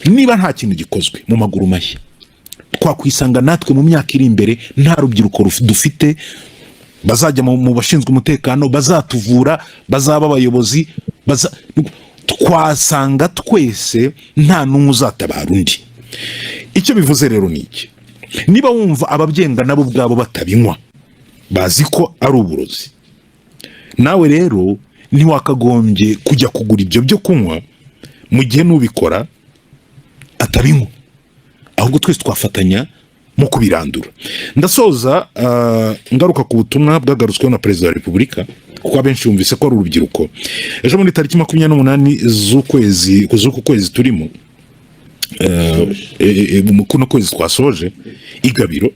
Niba nta kintu gikozwe mu maguru mashya, twakwisanga natwe mu myaka iri imbere nta rubyiruko dufite bazajya mu bashinzwe umutekano, bazatuvura, bazaba abayobozi, twasanga twese nta n'umwe uzatabara undi. Icyo bivuze rero ni iki? Niba wumva ababyenga nabo ubwabo batabinywa, bazi ko ari uburozi, nawe rero ntiwakagombye kujya kugura ibyo byo kunywa mu gihe n'ubikora atabinywa. Ahubwo twese twafatanya mu kubirandura. Ndasoza ngaruka ku butumwa bwagarutsweho na Perezida wa Repubulika, kuko abenshi bumvise ko ari urubyiruko. Ejo muri tariki 28 z'ukwezi, z'uku kwezi turimo, mu kuno kwezi twasoje, igabiro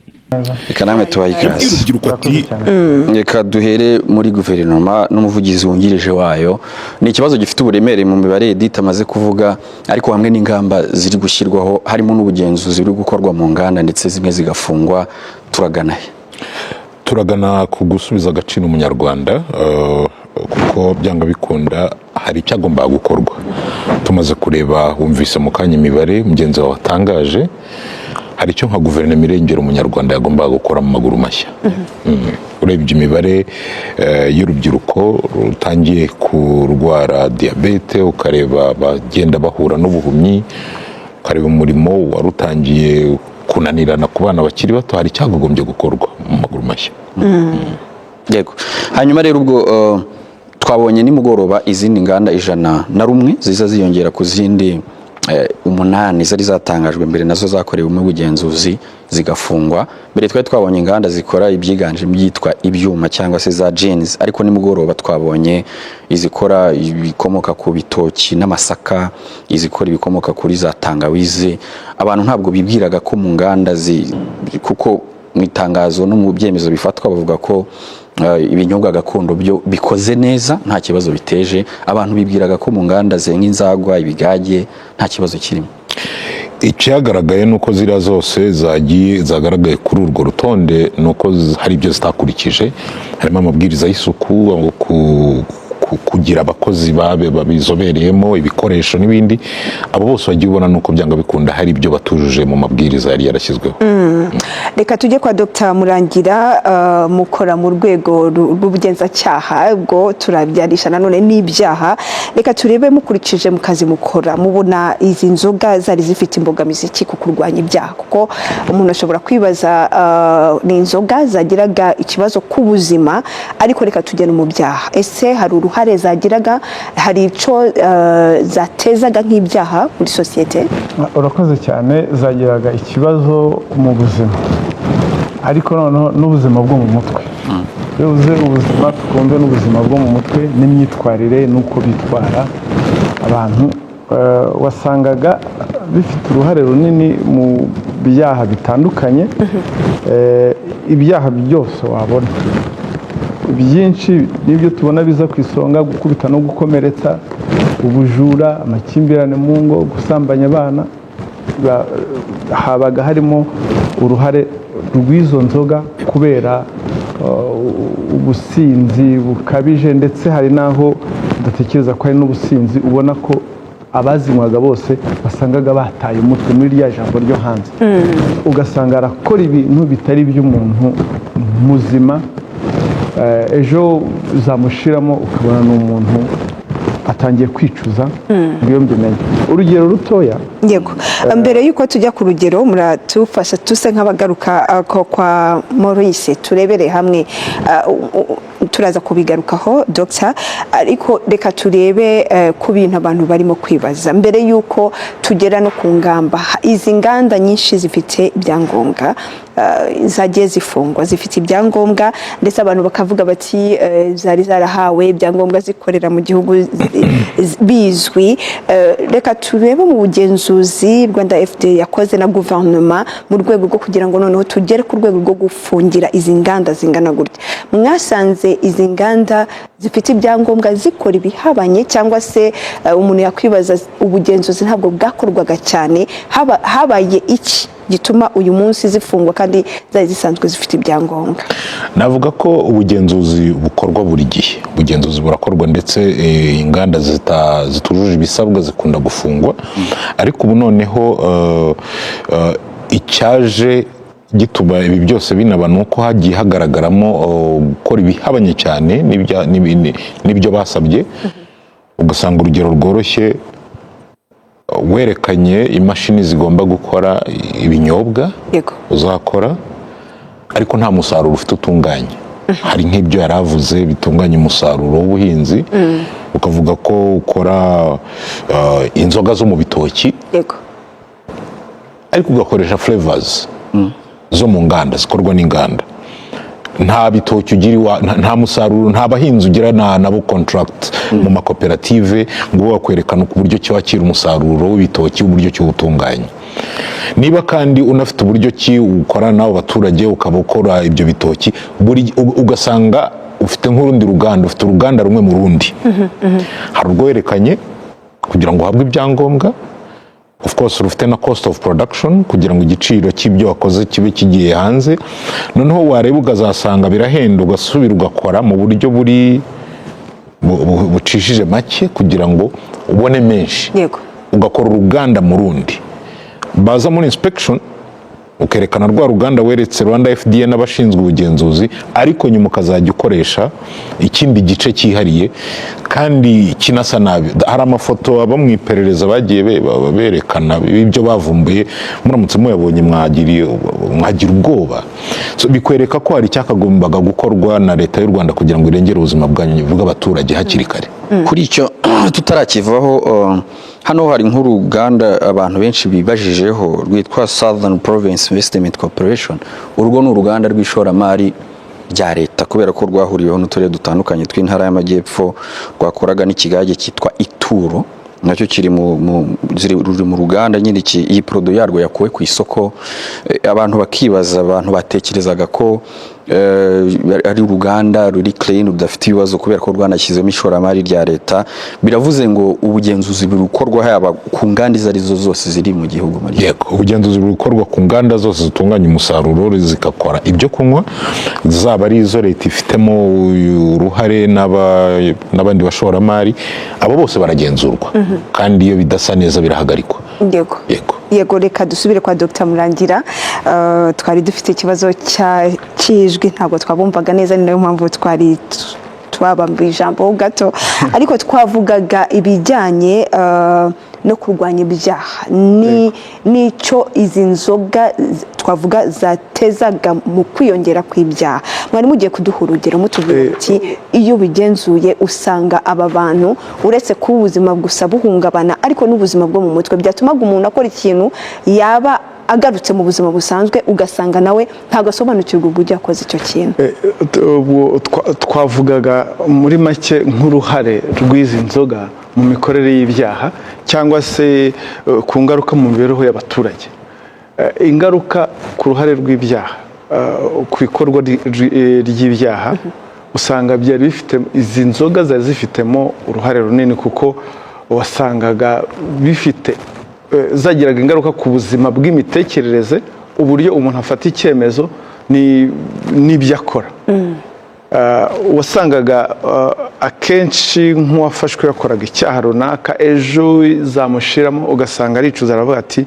Reka namwe tubahe yabwiye ikaze. urubyiruko ati: Reka duhere muri guverinoma n'umuvugizi wungirije wayo. Ni ikibazo gifite uburemere mu mibare Edith amaze kuvuga, ariko hamwe n'ingamba ziri gushyirwaho, harimo n'ubugenzuzi buri gukorwa mu nganda ndetse zimwe zigafungwa, turagana he? Turagana ku gusubiza agaciro Umunyarwanda, kuko byanga bikunda hari icyagombaga gukorwa. Tumaze kureba, wumvise mu kanya imibare mugenzi wawe watangaje, hari icyo nka guverinoma irengera Umunyarwanda yagombaga gukora mu maguru mashya. Urebye imibare y'urubyiruko rutangiye kurwara diyabete, ukareba abagenda bahura n'ubuhumyi, ukareba umurimo wari utangiye kunanirana ku bana bakiri bato, hari icyakagombye gukorwa mu maguru mashya. Yego. Hanyuma rero ubwo twabonye nimugoroba izindi nganda 101 ziza ziyongera ku zindi 8 zari zatangajwe mbere, nazo zakorewemo ubugenzuzi zigafungwa. Mbere twari twabonye inganda zikora ibyiganjemo ibyitwa ibyuma cyangwa se za jeans, ariko nimugoroba twabonye izikora ibikomoka ku bitoki n'amasaka, izikora ibikomoka kuri za tangawizi. Abantu ntabwo bibwiraga ko mu nganda kuko mu itangazo no mu byemezo bifatwa bavuga ko ibinyobwa gakondo byo bikoze neza, nta kibazo biteje. Abantu bibwiraga ko mu nganda zenga inzagwa, ibigage, nta kibazo kirimo. Icyagaragaye ni uko ziriya zose zagiye zagaragaye kuri urwo rutonde, ni uko hari ibyo zitakurikije, harimo amabwiriza y'isuku, ngo kugira abakozi babe babizobereyemo, ibikoresho n'ibindi. Abo bose wagiye ubona ni uko byanga bikunda hari ibyo batujuje mu mabwiriza yari yarashyizweho. Reka tujye kwa Dr Murangira. Mukora mu rwego rw'ubugenzacyaha, ubwo turabyarisha nanone n'ibyaha. Reka turebe, mukurikije mu kazi mukora, mubona izi nzoga zari zifite imbogamizi ki ku kurwanya ibyaha? Kuko umuntu ashobora kwibaza, ni inzoga zagiraga ikibazo ku buzima, ariko reka tujye no mu byaha. Ese hari uruhare zagiraga, hari icyo zatezaga nk'ibyaha muri sosiyete? Urakoze cyane. Zagiraga ikibazo mu buzima, ariko noneho n'ubuzima bwo mu mutwe. Iyo uvuze ubuzima, twumve n'ubuzima bwo mu mutwe n'imyitwarire n'uko bitwara abantu. Wasangaga bifite uruhare runini mu byaha bitandukanye. Ibyaha byose wabona byinshi n'ibyo tubona biza ku isonga: gukubita no gukomeretsa, ubujura, amakimbirane mu ngo, gusambanya abana, habaga harimo uruhare rw'izo nzoga kubera ubusinzi bukabije. Ndetse hari n'aho udatekereza ko hari n'ubusinzi, ubona ko abazinywaga bose wasangaga bataye umutwe, muri rya jambo ryo hanze, ugasanga arakora ibintu bitari iby'umuntu muzima. Ejo zamushiramo ukabona ni umuntu atangiye kwicuza ngo iyo mbimenye. Urugero rutoya. Yego, mbere y'uko tujya ku rugero, muratufasha tuse nk'abagaruka kwa Maurice, turebere hamwe, turaza kubigarukaho Dr, ariko reka turebe ku bintu abantu barimo kwibaza mbere y'uko tugera no ku ngamba. Izi nganda nyinshi zifite ibyangombwa, zagiye zifungwa zifite ibyangombwa, ndetse abantu bakavuga bati zari zarahawe ibyangombwa zikorera mu gihugu bizwi. Reka turebe mu bugenzuzi Rwanda FDA yakoze na guverinoma mu rwego rwo kugira ngo noneho tugere ku rwego rwo gufungira izi nganda zingana gutya. Mwasanze izi nganda zifite ibyangombwa zikora ibihabanye, cyangwa se umuntu yakwibaza, ubugenzuzi ntabwo bwakorwaga cyane? Habaye iki Gituma uyu munsi zifungwa kandi zari zisanzwe zifite ibyangombwa. Navuga ko ubugenzuzi bukorwa buri gihe. Ubugenzuzi burakorwa, ndetse inganda zitujuje ibisabwa zikunda gufungwa. Ariko ubu noneho icyaje gituma ibi byose binaba ni uko hagiye hagaragaramo gukora ibihabanye cyane n'ibyo basabye. Ugasanga, urugero rworoshye, werekanye imashini zigomba gukora ibinyobwa uzakora, ariko nta musaruro ufite utunganya. Hari nk'ibyo yari avuze bitunganya umusaruro w'ubuhinzi, ukavuga ko ukora inzoga zo mu bitoki, ariko ugakoresha flavors zo mu nganda, zikorwa n'inganda. Nta bitoki ugira nta musaruro, nta bahinzi ugira nabo contract mu makoperative ngo ube wakwerekana uburyo ki wakira umusaruro w'ibitoki, uburyo ki uwutunganya. Niba kandi unafite uburyo ki ukorana n'abo baturage, ukaba ukora ibyo bitoki, ugasanga ufite nk'urundi ruganda, ufite uruganda rumwe mu rundi. Hari urwo werekanye kugira ngo uhabwe ibyangombwa, of course rufite na cost of production, kugira ngo igiciro cy'ibyo wakoze kibe kigiye hanze. Noneho wareba ukazasanga birahenda, ugasubira ugakora mu buryo buri bucishije make kugira ngo ubone menshi, ugakora uruganda mu rundi. Baza muri inspection, ukerekana rwa ruganda weretse Rwanda FDA n'abashinzwe ubugenzuzi, ariko nyuma ukazajya ukoresha ikindi gice cyihariye kandi kinasa nabi. Hari amafoto aba mu iperereza bagiye berekana ibyo bavumbuye. Muramutse muyabonye mwagira ubwoba. So, bikwereka ko hari icyakagombaga gukorwa na Leta y'u Rwanda kugira ngo irengere ubuzima bwanyu, bw'abaturage, hakiri kare. Kuri icyo tutarakivaho, hano hari nk'uruganda abantu benshi bibajijeho rwitwa Southern Province Investment Corporation. Urwo ni uruganda rw'ishoramari rya leta, kubera ko rwahuriweho n'uturere dutandukanye tw'Intara y'Amajyepfo, rwakoraga n'ikigage cyitwa Ituro, nacyo kiri mu ruri mu ruganda nyine. Iyi produit yarwo yakuwe ku isoko. Abantu bakibaza, abantu batekerezaga ko ari uruganda ruri clean, rudafite ibibazo, kubera ko rwanashyizemo ishoramari rya leta. Biravuze ngo ubugenzuzi buri gukorwa haba ku nganda izo arizo zose ziri mu gihugu muri Yego, ubugenzuzi buri gukorwa ku nganda zose zitunganya umusaruro zigakora ibyo kunywa, zaba ari izo leta ifitemo uruhare n'abandi bashoramari. Abo bose baragenzurwa, kandi iyo bidasa neza birahagarikwa. Yego. Yego. Yego, reka dusubire kwa Dr Murangira. Twari dufite ikibazo cy'ijwi, ntabwo twabumvaga neza, ni nayo mpamvu twari twabambuye ijambo gato. Ariko twavugaga ibijyanye no kurwanya ibyaha ni n'icyo izi nzoga twavuga zatezaga mu kwiyongera kw'ibyaha. Mwari mugiye kuduha urugero, mutubwira uti iyo ubigenzuye usanga aba bantu, uretse kuba ubuzima gusa buhungabana, ariko n'ubuzima bwo mu mutwe byatumaga umuntu akora ikintu, yaba agarutse mu buzima busanzwe ugasanga nawe ntabwo asobanukirwa uburyo yakoze icyo kintu. Ubwo twavugaga muri make nk'uruhare rw'izi nzoga mu mikorere y'ibyaha, cyangwa se ku ngaruka mu mibereho y'abaturage. Ingaruka ku ruhare rw'ibyaha, ku ikorwa ry'ibyaha, usanga byari bifite, izi nzoga zari zifitemo uruhare runini, kuko wasangaga bifite zagiraga ingaruka ku buzima bw'imitekerereze, uburyo umuntu afata icyemezo n'ibyo akora. Wasangaga akenshi nk'uwafashwe yakoraga icyaha runaka, ejo zamushiramo ugasanga aricuza, aravuga ati: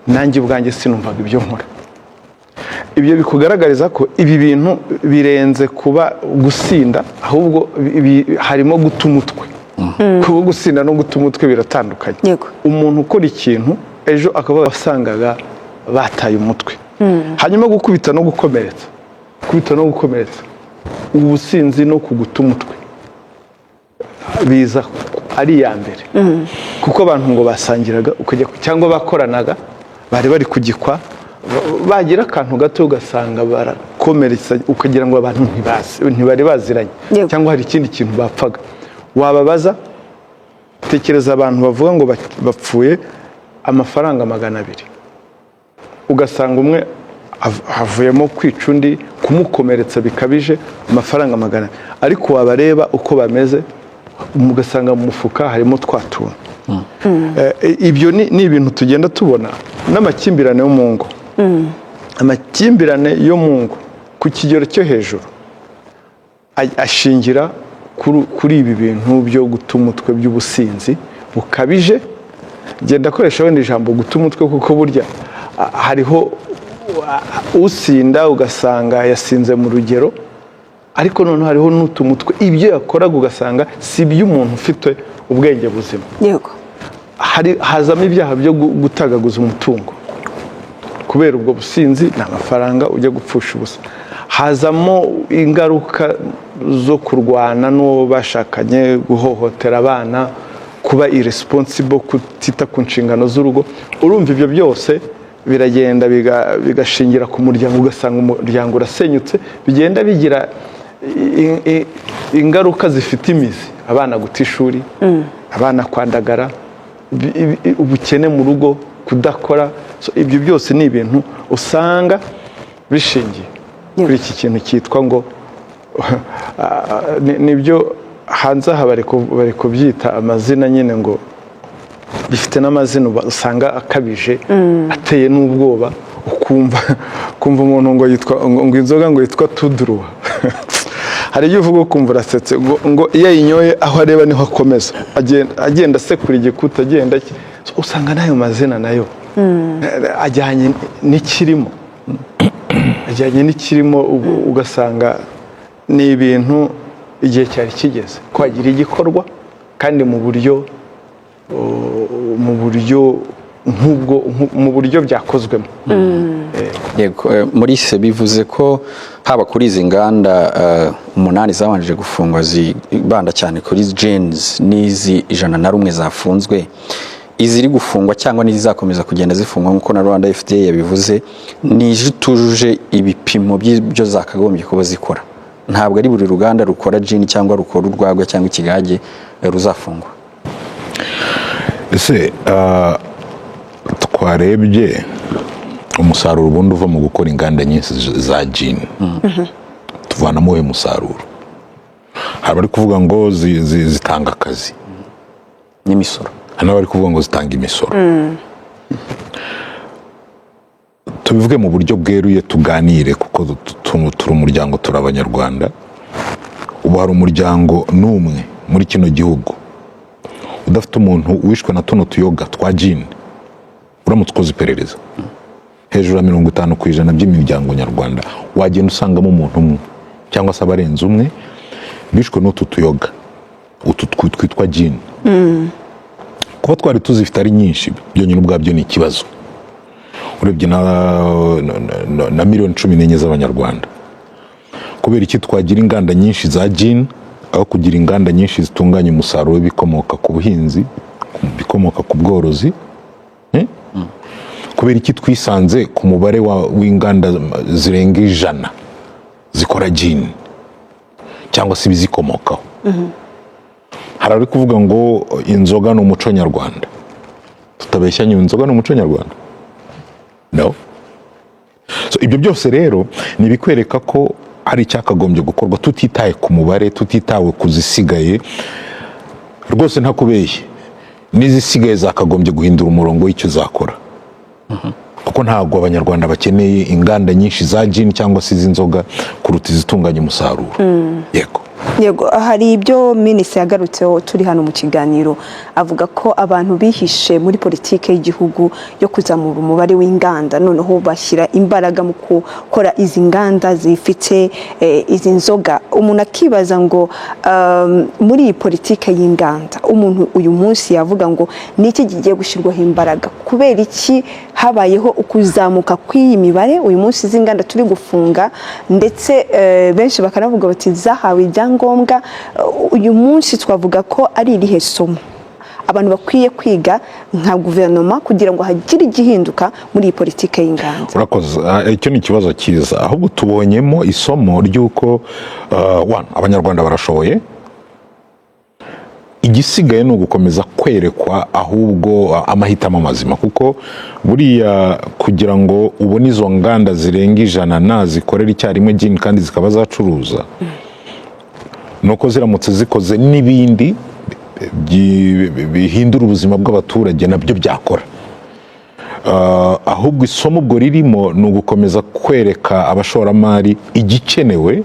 "Nanjye ubwanjye sinumvaga ibyo nkora." Ibyo bikugaragariza ko ibi bintu birenze kuba gusinda, ahubwo harimo guta umutwe, kuba gusinda no guta umutwe biratandukanye. Umuntu ukora ikintu ejo akaba wasangaga bataye umutwe. Hanyuma gukubita no gukomeretsa, gukubita no gukomeretsa, ubusinzi no kuguta umutwe biza ari iya mbere, kuko abantu ngo basangiraga ukajya cyangwa bakoranaga, bari bari kugikwa, bagira akantu gato ugasanga barakomeretsa, ukagira ngo abantu ntibari baziranye, cyangwa hari ikindi kintu bapfaga. Wababaza, tekereza abantu bavuga ngo bapfuye amafaranga 200, ugasanga umwe havuyemo kwica undi, kumukomeretsa bikabije, amafaranga 200. Ariko wabareba uko bameze, ugasanga mu mufuka harimo twa tuntu. Ibyo ni ibintu tugenda tubona n'amakimbirane yo mu ngo. Amakimbirane yo mu ngo ku kigero cyo hejuru ashingira kuri ibi bintu byo guta umutwe, by'ubusinzi bukabije. Genda akoresha wenda ijambo guta umutwe, kuko burya hariho usinda ugasanga yasinze mu rugero, ariko noneho hariho n'uta umutwe, ibyo yakoraga ugasanga si iby'umuntu ufite ubwenge buzima. Hari hazamo ibyaha byo gutagaguza umutungo kubera ubwo businzi, ni amafaranga ujya gupfusha ubusa. Hazamo ingaruka zo kurwana n'uwo bashakanye, guhohotera abana, kuba irresponsible, kutita ku nshingano z'urugo. Urumva ibyo byose biragenda bigashingira ku muryango, ugasanga umuryango urasenyutse. Bigenda bigira ingaruka zifite imizi: abana guta ishuri, abana kwandagara, ubukene mu rugo, kudakora. So, ibyo byose ni ibintu usanga bishingiye kuri iki kintu cyitwa ngo nibyo hanze aha bari kubyita amazina nyine, ngo bifite n'amazina usanga akabije, ateye n'ubwoba. Ukumva umuntu ngo yitwa ngo inzoga ngo yitwa tuduruwa. Hari ibyo uvuga ukumva urasetse, ngo iyo ayinyoye aho areba niho akomeza, agenda asekura igikuta, agenda usanga n'ayo mazina nayo ajyanye n'ikirimo, ugasanga ni ibintu igihe cyari kigeze ko hagira igikorwa, kandi mu buryo nk'ubwo, mu buryo byakozwemo. Yego, Maurice, bivuze ko haba kuri izi nganda umunani zabanjije gufungwa zibanda cyane kuri gins, n'izi 101 zafunzwe, iziri gufungwa cyangwa n'izizakomeza kugenda zifungwa nk'uko na Rwanda FDA yabivuze, ni izitujuje ibipimo by'ibyo zakagombye kuba zikora. Ntabwo ari buri ruganda rukora gin cyangwa rukora urwagwa cyangwa ikigage ruzafungwa. Ese twarebye umusaruro ubundi uva mu gukora inganda nyinshi za gin, tuvanamo uwuhe musaruro? Hari abari kuvuga ngo zitanga akazi n'imisoro. Hari n'abari kuvuga ngo zitanga imisoro. Tubivuge mu buryo bweruye, tuganire, kuko turi umuryango, turi Abanyarwanda. Ubu hari umuryango n'umwe muri kino gihugu udafite umuntu wishwe na tuno tuyoga twa gin? Uramutse ukoze iperereza, hejuru ya 50% by'imiryango nyarwanda wagenda usangamo umuntu umwe cyangwa se abarenze umwe bishwe n'utu tuyoga, utu twitwa gin. Kuba twari tuzifite ari nyinshi byonyine ubwabyo ni ikibazo, urebye na miliyoni 14 z'Abanyarwanda. Kubera iki twagira inganda nyinshi za gin aho kugira inganda nyinshi zitunganya umusaruro w'ibikomoka ku buhinzi, bikomoka ku bworozi? Eh? Kubera iki twisanze ku mubare w'inganda zirenga 100 zikora gin cyangwa se ibizikomokaho? Hari abari kuvuga ngo inzoga ni umuco nyarwanda. Tutabeshyanye, inzoga ni umuco nyarwanda? No. So, ibyo byose rero ni ibikwereka ko hari icyakagombye gukorwa, tutitaye ku mubare, tutitawe ku zisigaye. Rwose ntakubeshye, n'izisigaye zakagombye guhindura umurongo w'icyo zakora, kuko ntabwo Abanyarwanda bakeneye inganda nyinshi za gin cyangwa se iz'inzoga kuruta izitunganya umusaruro. Yego. Yego, hari ibyo minisitiri yagarutseho turi hano mu kiganiro, avuga ko abantu bihishe muri politiki y'igihugu yo kuzamura umubare w'inganda, noneho bashyira imbaraga mu gukora izi nganda zifite izi nzoga. Umuntu akibaza ngo muri iyi politiki y'inganda, umuntu uyu munsi yavuga ngo ni iki kigiye gushyirwaho imbaraga? Kubera iki habayeho ukuzamuka kw'iyi mibare uyu munsi z'inganda turi gufunga, ndetse benshi bakanavuga bati zahawe ibyangombwa? Uyu munsi twavuga ko ari irihe somo abantu bakwiye kwiga nka guverinoma kugira ngo hagire igihinduka muri iyi politiki y'inganda? Urakoze. Icyo ni ikibazo cyiza. Ahubwo tubonyemo isomo ry'uko one, Abanyarwanda barashoboye. Igisigaye ni ugukomeza kwerekwa ahubwo amahitamo mazima, kuko buriya kugira ngo ubone izo nganda zirenga 100 na zikorera icyarimwe gin kandi zikaba zacuruza, nuko ziramutse zikoze n'ibindi bihindura ubuzima bw'abaturage nabyo byakora. Ahubwo isomo ubwo ririmo ni ugukomeza kwereka abashoramari igikenewe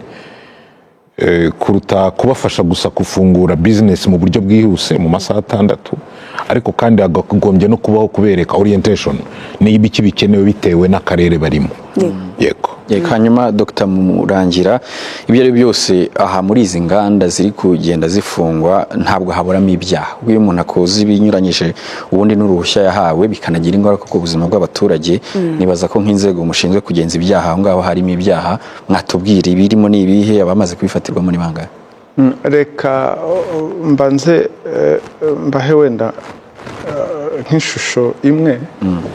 kuruta kubafasha gusa gufungura bizinesi mu buryo bwihuse mu masaha 6, ariko kandi hakagombye no kubaho kubereka orientation niba iki bikenewe bitewe n'akarere barimo. Yego. Yego, hanyuma Dr Murangira, ibyo ari byo byose, aha muri izi nganda ziri kugenda zifungwa ntabwo haburamo ibyaha. Ubwo iyo umuntu akoze ibinyuranyije ubundi n'uruhushya yahawe, bikanagira ingaruka ku buzima bw'abaturage, nibaza ko nk'inzego mushinzwe kugenza ibyaha, aho ngaho harimo ibyaha. Mwatubwira ibirimo ni ibihe, abamaze kubifatirwamo ni bangahe? Reka mbanze mbahe wenda nk'ishusho imwe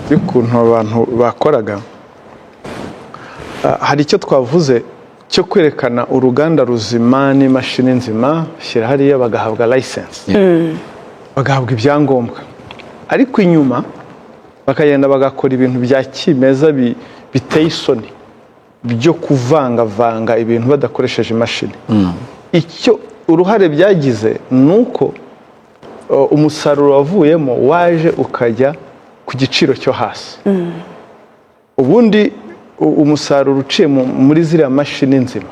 y'ukuntu abantu bakoraga. Hari icyo twavuze cyo kwerekana uruganda ruzima n'imashini nzima, shyira hariya, bagahabwa license, bagahabwa ibyangombwa, ariko inyuma bakagenda bagakora ibintu bya kimeza biteye isoni byo kuvangavanga ibintu badakoresheje imashini. Icyo uruhare byagize ni uko umusaruro wavuyemo waje ukajya ku giciro cyo hasi. Ubundi umusaruro uciye muri ziriya mashini nzima,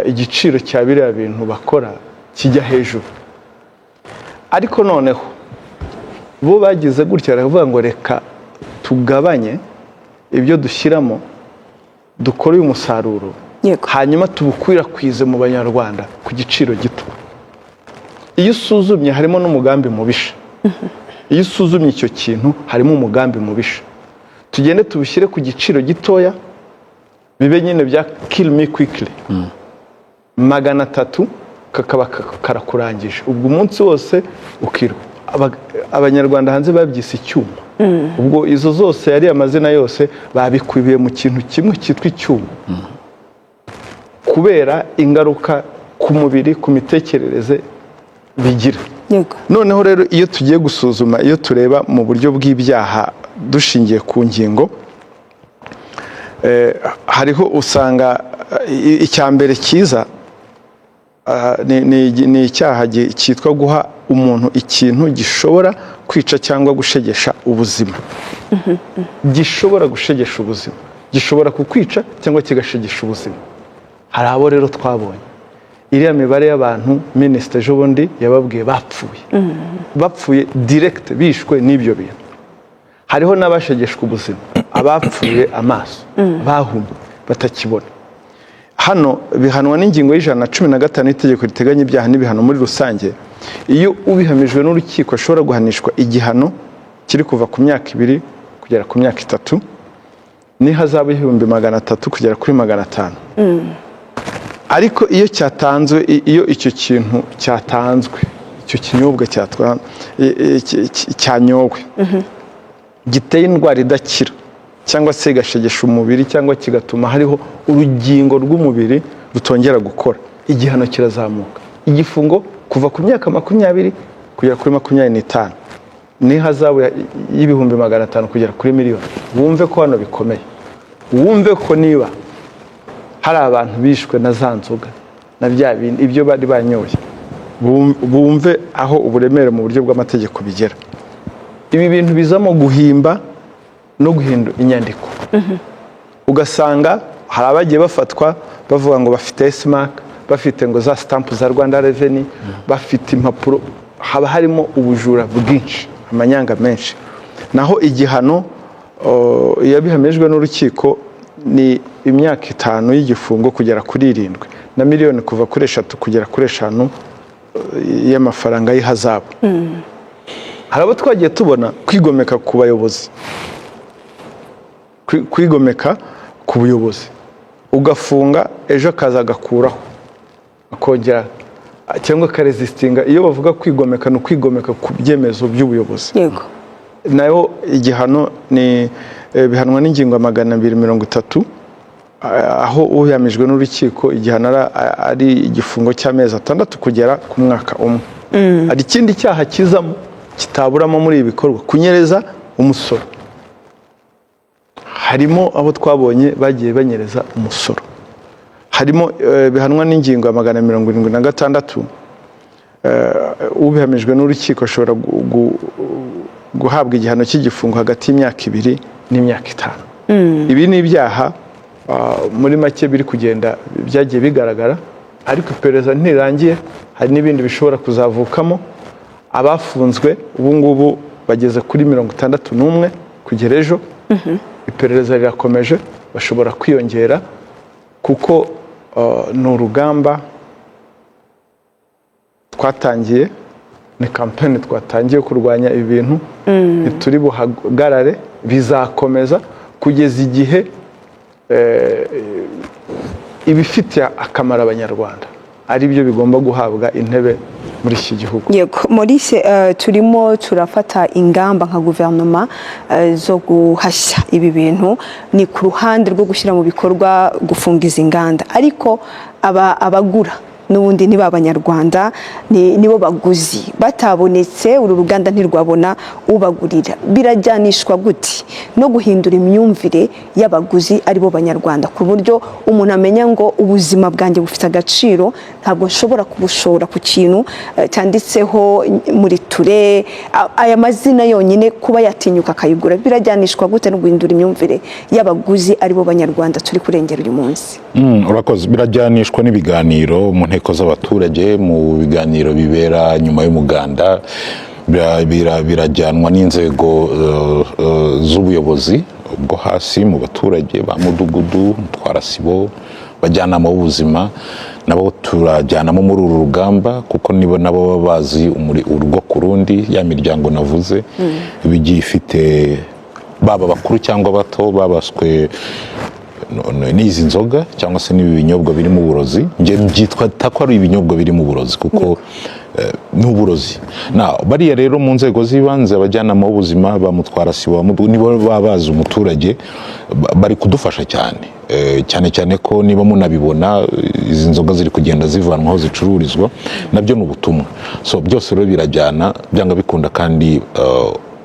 igiciro cya biriya bintu bakora kijya hejuru. Ariko noneho bo bagize gutya, baravuga ngo reka tugabanye ibyo dushyiramo, dukore uyu musaruro, hanyuma tubukwirakwize mu Banyarwanda ku giciro gito. Iyo usuzumye harimo n'umugambi mubisha. Iyo usuzumye icyo kintu harimo umugambi mubisha: tugende tubishyire ku giciro gitoya, bibe nyine bya kill me quickly, 300 kakaba karakurangije, ubwo umunsi wose ukirwa. Abanyarwanda hanze babyise icyuma. Ubwo izo zose yari amazina yose babikubiye mu kintu kimwe cyitwa icyuma, kubera ingaruka ku mubiri, ku mitekerereze bigira. Noneho rero iyo tugiye gusuzuma, iyo tureba mu buryo bw'ibyaha dushingiye ku ngingo, hariho usanga icya mbere cyiza ni icyaha cyitwa guha umuntu ikintu gishobora kwica cyangwa gushegesha ubuzima, gishobora gushegesha ubuzima, gishobora kukwica cyangwa kigashegesha ubuzima. Hari abo rero twabonye iriya mibare y'abantu minisitiri ejo bundi yababwiye bapfuye, bapfuye direct, bishwe n'ibyo bintu. Hariho n'abashegeshwa ubuzima, abapfuye amaso, bahumye, batakibona. Hano bihanwa n'ingingo ya 115 y'itegeko riteganya ibyaha n'ibihano muri rusange. Iyo ubihamijwe n'urukiko, ashobora guhanishwa igihano kiri kuva ku myaka 2 kugera ku myaka 3 n'ihazabu y'300,000 kugera kuri 500. Ariko iyo cyatanzwe, iyo icyo kintu cyatanzwe, icyo kinyobwa cyanyowe giteye indwara idakira, cyangwa se igashegesha umubiri, cyangwa kigatuma hariho urugingo rw'umubiri rutongera gukora, igihano kirazamuka, igifungo kuva ku myaka 20 kugera kuri 25 n'ihazabu y'500,000 kugera kuri miliyoni. Wumve ko hano bikomeye, wumve ko niba hari abantu bishwe na za nzoga na bya bindi ibyo bari banyoye, bumve aho uburemere mu buryo bw'amategeko bigera. Ibi bintu bizamo guhimba no guhindura inyandiko, ugasanga hari abagiye bafatwa bavuga ngo bafite S-Mark, bafite ngo za stamp za Rwanda Revenue, bafite impapuro. Haba harimo ubujura bwinshi, amanyanga menshi. Naho igihano iyo bihamijwe n'urukiko ni imyaka 5 y'igifungo kugera kuri 7 na miliyoni kuva kuri 3 kugera kuri 5 y'amafaranga y'ihazabu. Hari abo twagiye tubona kwigomeka ku bayobozi, kwigomeka ku buyobozi, ugafunga, ejo akaza agakuraho akongera, cyangwa akaresistinga. Iyo bavuga kwigomeka, ni ukwigomeka ku byemezo by'ubuyobozi. Nayo igihano ni bihanwa n'ingingo ya 230, aho uhamijwe n'urukiko igihano ari igifungo cy'amezi 6 kugera ku mwaka 1. Hari ikindi cyaha kizamo kitaburamo muri ibi bikorwa: kunyereza umusoro. Harimo abo twabonye bagiye banyereza umusoro. Harimo bihanwa n'ingingo ya 276. Ubihamijwe n'urukiko ashobora guhabwa igihano cy'igifungo hagati y'imyaka 2 n'imyaka 5. Ibi ni ibyaha muri make biri kugenda byagiye bigaragara, ariko iperereza ntirangiye, hari n'ibindi bishobora kuzavukamo. Abafunzwe ubu ngubu bageze kuri 61 kugera ejo. Iperereza rirakomeje, bashobora kwiyongera kuko ni urugamba twatangiye, ni kampeni twatangiye kurwanya ibi bintu. Ntituri buhagarare, bizakomeza kugeza igihe ibifitiye akamaro Abanyarwanda ari byo bigomba guhabwa intebe muri iki gihugu. Yego Maurice, turimo turafata ingamba nka guverinoma zo guhashya ibi bintu, ni ku ruhande rwo gushyira mu bikorwa gufunga izi nganda, ariko abagura n'ubundi niba Abanyarwanda, nibo baguzi. Batabonetse, uru ruganda ntirwabona ubagurira. Birajyanishwa gute no guhindura imyumvire y'abaguzi aribo Banyarwanda, ku buryo umuntu amenya ngo ubuzima bwanjye bufite agaciro, ntabwo nshobora kubushora ku kintu cyanditseho muri ture aya mazina yonyine, kuba yatinyuka akayigura? Birajyanishwa gute no guhindura imyumvire y'abaguzi aribo Banyarwanda turi kurengera uyu munsi? Urakoze. Birajyanishwa n'ibiganiro mu nteko z'abaturage, mu biganiro bibera nyuma y'umuganda, birajyanwa n'inzego z'ubuyobozi bwo hasi mu baturage, ba mudugudu, mutwarasibo, bajyanama b'ubuzima, nabo turajyanamo muri uru rugamba, kuko nibo nabo baba bazi urugo ku rundi, ya miryango navuze iba igiye ifite baba bakuru cyangwa bato babaswe n'izi nzoga cyangwa se n'ibi binyobwa birimo uburozi. Njye byitwa ko ari ibinyobwa birimo uburozi kuko ni uburozi. Na bariya rero mu nzego z'ibanze, abajyanama b'ubuzima, ba mutwarasibo, ba mudugudu, nibo baba bazi umuturage, bari kudufasha cyane. Cyane cyane ko niba munabibona, izi nzoga ziri kugenda zivanwa aho zicururizwa, nabyo ni ubutumwa. So byose rero birajyana byanga bikunda, kandi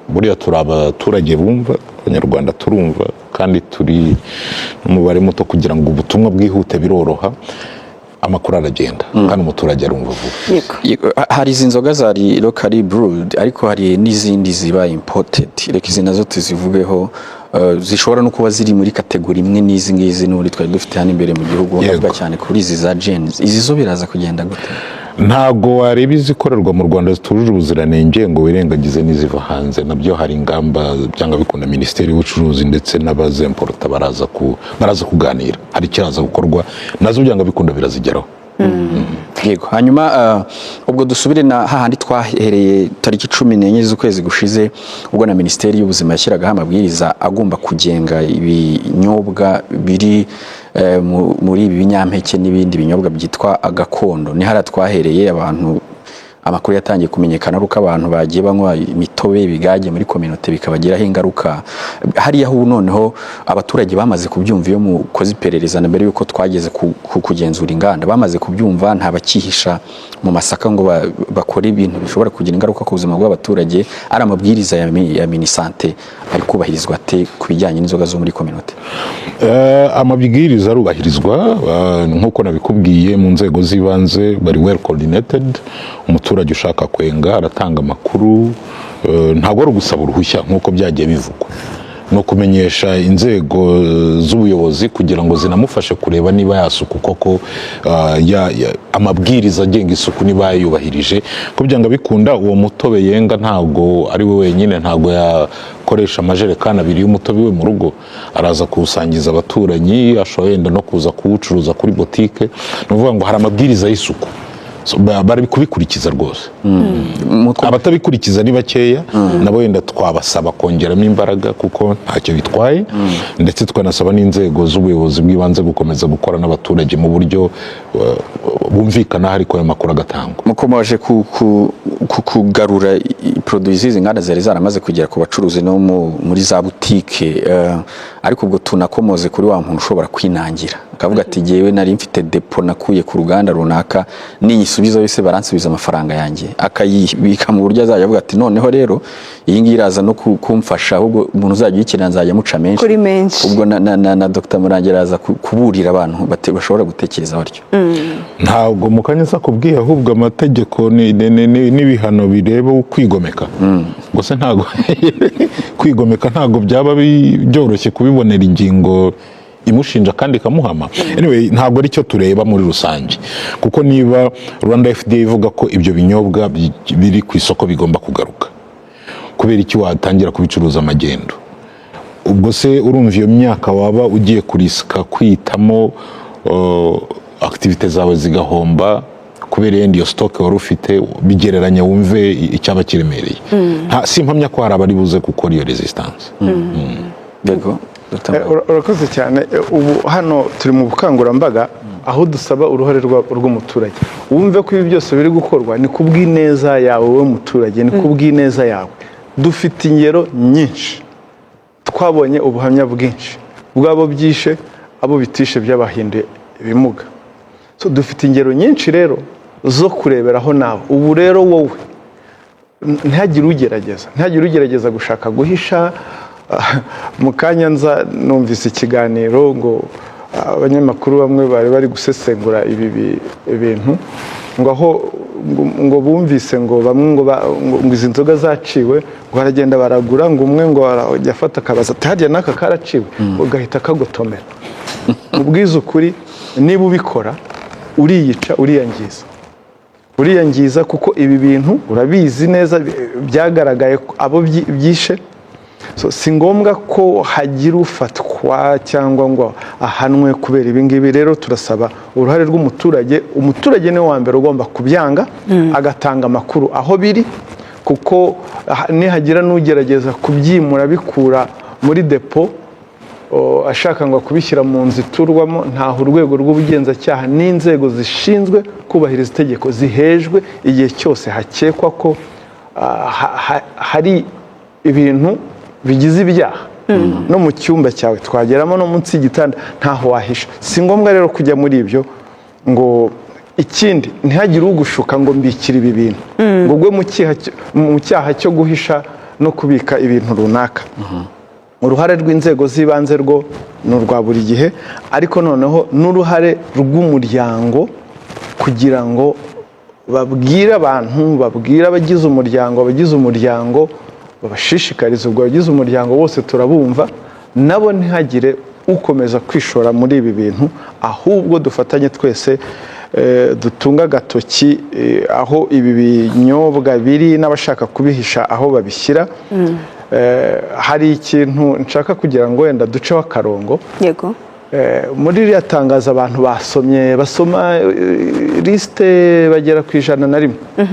buriya turi abaturage bumva, Abanyarwanda turumva, kandi turi n'umubare muto. Kugira ngo ubutumwa bwihute biroroha, amakuru aragenda kandi umuturage arumva vuba. Yego, hari izi nzoga zari locally brewed, ariko hari n'izindi ziba imported. Reka izi nazo tuzivugeho, zishobora no kuba ziri muri category imwe n'izi ngizi n'ubundi twari dufite hano imbere mu gihugu. Ndavuga cyane kuri izi za gins. Izi zo biraza kugenda gute? Ntabwo wareba izikorerwa mu Rwanda zitujuje ubuziranenge ngo wirengagize n'iziva hanze. Nabyo hari ingamba, byanga bikunda Minisiteri y'Ubucuruzi ndetse n'abazemporuta baraza kuganira, hari ikiraza gukorwa, nazo byanga bikunda birazigeraho. Yego, hanyuma ubwo dusubire na hahandi twahereye tariki 14 z'ukwezi gushize, ubwo na Minisiteri y'Ubuzima yashyiragaho amabwiriza agomba kugenga ibinyobwa biri muri ibi binyampeke n'ibindi binyobwa byitwa gakondo. Ni hariya twahereye, abantu amakuru yatangiye kumenyekana ari uko abantu bagiye banywa imitobe, ibigage muri communauté, bikabagiraho ingaruka. Hariya ubu noneho abaturage bamaze kubyumva, iyo mukoze iperereza na mbere y'uko twageze ku kugenzura inganda, bamaze kubyumva, nta bakihisha mu masaka ngo bakore ibintu bishobora kugira ingaruka ku buzima bw'abaturage? Ari amabwiriza ya Minisante ari kubahirizwa ate ku bijyanye n'inzoga zo muri communauté? Amabwiriza arubahirizwa, nk'uko nabikubwiye, mu nzego z'ibanze bari well coordinated. Umuturage ushaka kwenga aratanga amakuru, ntabwo ari ugusaba uruhushya nk'uko byagiye bivugwa, ni ukumenyesha inzego z'ubuyobozi kugira ngo zinamufashe kureba niba yasuku koko, amabwiriza agenga isuku niba yayubahirije, ko byanga bikunda uwo mutobe yenga ntabwo ari we wenyine, ntabwo yakoresha amajerekani abiri y'umutobe we mu rugo, araza kuwusangiza abaturanyi, ashobora yenda no kuza kuwucuruza kuri botike. Ni ukuvuga ngo hari amabwiriza y'isuku. So, bari kubikurikiza rwose. Abatabikurikiza ni bakeya, nabo wenda twabasaba kongeramo imbaraga kuko ntacyo bitwaye, ndetse tukanasaba n'inzego z'ubuyobozi bw'ibanze gukomeza gukora n'abaturage mu buryo bumvikana, ariko ayo makuru agatangwa. Mukomeje ku kugarura produits z'izi nganda zari zaramaze kugera ku bacuruzi no muri za butike, ariko ubwo tunakomoze kuri wa muntu ushobora kwinangira akavuga ati: "Jyewe nari mfite dépôt nakuye ku ruganda runaka, ninyisubiza yose baransubiza amafaranga yanjye," akayibika mu buryo azajya avuga ati: "Noneho rero iyi ngiyi iraza no kumfasha, ahubwo umuntu uzajya uyikenera nzajya amuca menshi." Kuri menshi. Ubwo na Dr Murangira araza kuburira abantu bashobora gutekereza batyo. Ntabwo mu kanya nsa kubwiye, ahubwo amategeko n'ibihano bireba kwigomeka gusa. Ntabwo kwigomeka, ntabwo byaba byoroshye kubibonera ingingo imushinja kandi ikamuhama. Anyway, ntabwo aricyo tureba muri rusange, kuko niba Rwanda FDA ivuga ko ibyo binyobwa biri ku isoko bigomba kugaruka, kubera iki watangira kubicuruza amagendo? Ubwo se urumva iyo myaka waba ugiye kurisika kwitamo activités zawe zigahomba kubera yenda iyo stock wari ufite? Bigereranya wumve icyaba kiremereye. Simpamya ko hari abari buze gukora iyo resistance. Yego, Dr. Urakoze cyane. Ubu hano turi mu bukangurambaga aho dusaba uruhare rw'umuturage. Wumve ko ibi byose biri gukorwa ni ku bw'ineza yawe wowe muturage, ni ku bw'ineza yawe. Dufite ingero nyinshi, twabonye ubuhamya bwinshi bw'abo byishe, abo bitishe byabahinduye ibimuga. So, dufite ingero nyinshi rero zo kureberaho nawe. Ubu rero wowe ntihagire ugerageza gushaka guhisha. Mu kanya nza numvise ikiganiro ngo abanyamakuru bamwe bari bari gusesengura ibi bintu, ngo aho ngo bumvise ngo bamwe ngo izi nzoga zaciwe, ngo baragenda baragura, ngo umwe ngo arajya afata akabaza ati: "Harya n'aka karaciwe?" Ugahita kagotomera. Ubwiza ukuri, niba ubikora uriyica, uriyangiza, uriyangiza, kuko ibi bintu urabizi neza, byagaragaye ko abo byishe. So, si ngombwa ko hagira ufatwa cyangwa ngo ahanwe kubera ibi ngibi. Rero turasaba uruhare rw'umuturage. Umuturage niwe wa mbere ugomba kubyanga, agatanga amakuru aho biri, kuko nihagira n'ugerageza kubyimura bikura muri depo ashaka ngo kubishyira mu nzu iturwamo, ntaho urwego rw'ubugenzacyaha n'inzego zishinzwe kubahiriza itegeko zihejwe igihe cyose hakekwa ko hari ibintu bigize ibyaha. No mu cyumba cyawe twageramo, no munsi y'igitanda, ntaho wahisha. Si ngombwa rero kujya muri ibyo. Ngo ikindi, ntihagire ugushuka ngo mbikire ibi bintu, ngo ugwe mu cyaha cyo guhisha no kubika ibintu runaka. Uruhare rw'inzego z'ibanze rwo ni urwa buri gihe, ariko noneho n'uruhare rw'umuryango, kugira ngo babwire abantu, babwire abagize umuryango, babashishikarize. Ubwo abagize umuryango bose turabumva nabo, ntihagire ukomeza kwishora muri ibi bintu, ahubwo dufatanye twese, dutunge agatoki aho ibi binyobwa biri n'abashaka kubihisha aho babishyira. Hari ikintu nshaka kugira ngo wenda duceho akarongo. Yego. Muri ririya tangazo abantu basomye, basoma lisite bagera ku 101,